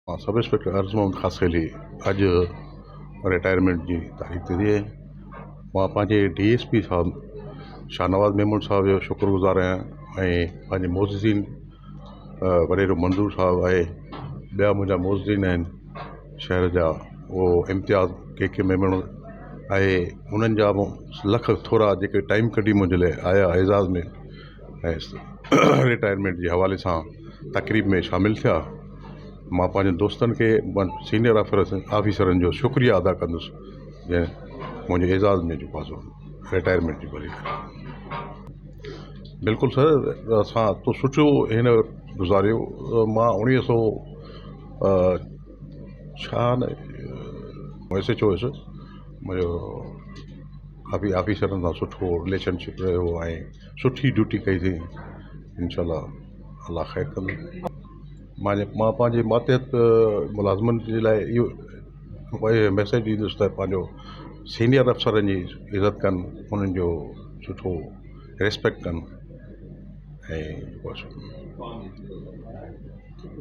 مان sub inspector عرض محمد خاصخيلي اڄ رٽائرمينٽ جي تاريخ ٿي ٿئي مان پنهنجي ڊي ايس پي صاحب شاهنواز ميمڻ صاحب جو شڪرگذار آهيان ۽ پنهنجي معززين وڏيرو منظور صاحب آهي ٻيا منهنجا معززين آهن شهر جا اهو امتياز ڪي ڪي ميمڻ آهي انهن جا به لک ٿورا جيڪي ٽائيم ڪڍي منهنجي لاءِ آيا اعزاز ۾ ۽ رٽائرمينٽ جي حوالي سان تقريب ۾ شامل ٿيا مان پنهنجي دوستن کي سينيئر آفيسرن جو شڪريه ادا ڪندس جنهن منهنجي اعزاز ۾ جيڪو آهي سو رٽائرمينٽ جي بلڪل سر اسان تو سٺو هن گذاريو مان اڻويهه سؤ ڇهانوي ايس ايڇ او هيس منهنجو ڪافي آفيسرن سان سٺو رليشن شپ رهيو ۽ سٺي ڊيوٽي ڪئيسين انشاء الله الله خير ڪندو مان مان پنهنجي ماتحت ملازمن جي لاءِ اهو ميسيج ڏيندس ته پنهنجو سينيئر افسرن جي عزت ڪن انهن جو سٺو ريسپيڪٽ ڪن ۽ بس.